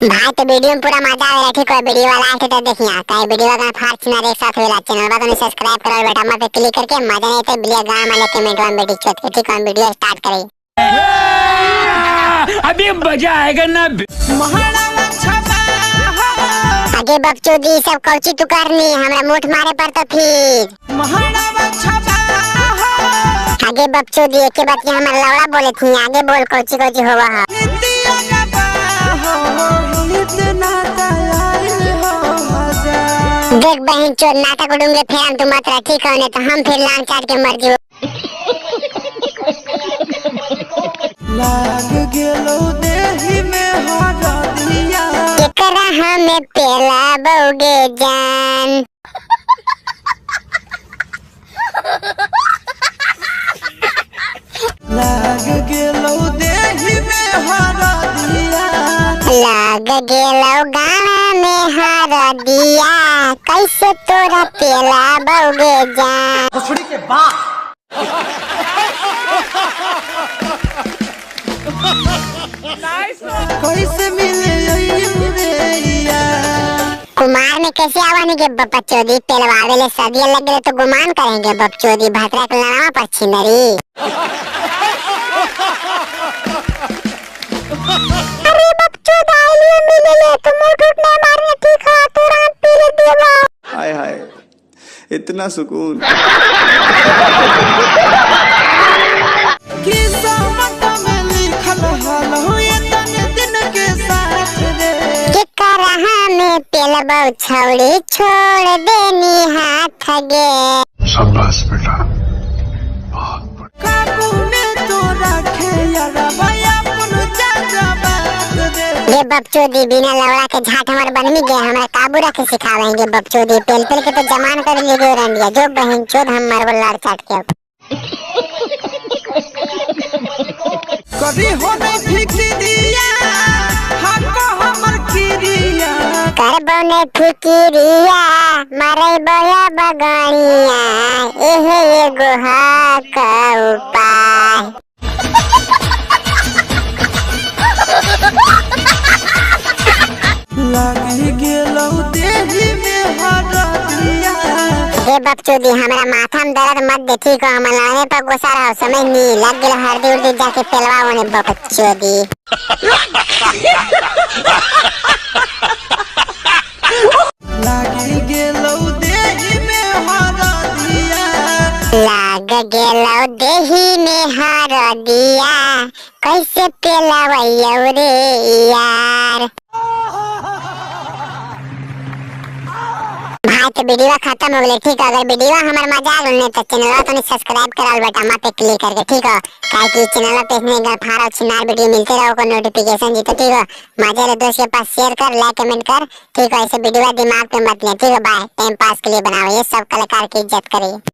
भाई तो वीडियो में पूरा मजा आ रहा है, ठीक है। वीडियो वाला आके तो देखिए काहे वीडियो का फाड़ छिना एक साथ होला। चैनल बा तो सब्सक्राइब करो बेटा मत पे क्लिक करके मजा नहीं तो बिलिया गांव वाले कमेंट में बेटी चोट के, ठीक है। वीडियो स्टार्ट करें, अभी मजा आएगा ना। आगे बकचोदी सब कौची तू करनी हमरा मुठ मारे पर तो फिर आगे बकचोदी एक के बात हमारा लवड़ा बोले थी आगे बोल कौची कौची होवा है। देख बहन चोर नाटक उड़ूंगे फिर हम तू मत रह, ठीक है, तो हम फिर लान चाट के मर जीव। लाग गेलो देही में हरदिया केकरा हमें पेला बौगे जान। लाग गेलो देही में हरदिया लाग गेलो गाना में हरदिया कैसे तोरा पेला बौगे जान। भोसड़ी के बाप कैसे मिले रे कुमार में कैसे आवानी के बपचोदी पेलवावे ले सदिया लग गए तो गुमान करेंगे बपचोदी भतरा के लड़ावा पर छिनरी। अरे बपचोद आइलियो मिले ले तो मुंह टूटने मारने, ठीक है, तुरंत पी ले देवा। हाय हाय इतना सुकून। पेलबौ छौड़ी छोड़ देनी हाथ गे। शाबाश बेटा, बहुत बढ़िया। काबू में तो रखे यारा भैया पुन जा बात दे। ये बपचोदी बिना लवड़ा के झाट हमर बननी गए हमरा काबू रखे सिखावेंगे बपचोदी पेल पेल के तो जमान कर ले गए रंडिया जो बहन चोद हम मरबो लड़ चाट के। कभी हो नहीं फिक्रिया हमको हमर किरिया करबो ने फिकिरिया मरे बोया बगनिया एहे एगो हक उपाय। लाग गेलो देही में हरदिया। हे बपचोदी हमरा माथा में दर्द मत दे, ठीक हो, हम लड़ने पर गुस्सा रहो समझ नी लग गेलो हरदी उर्दी जाके पेलवा ओने बपचोदी। लाग गेलो देही में हरदिया लाग गेलो देही में हरदिया कैसे पेलवैयो रे यार। भाई तो वीडियो खत्म हो गए, ठीक है। अगर वीडियो हमार मजा आ गल तो चैनल तो सब्सक्राइब कराल बेटा मत पे क्लिक करके, ठीक है, काहे कि चैनल पे इतने गलफार और छिनार वीडियो मिलते रहो को नोटिफिकेशन जीते, ठीक है। मजा ले दोस्त के पास शेयर कर, लाइक कमेंट कर, ठीक है। ऐसे वीडियो दिमाग पे मत ले, ठीक है। बाय, टाइम पास के लिए बनाओ ये सब कलाकार की इज्जत करिए।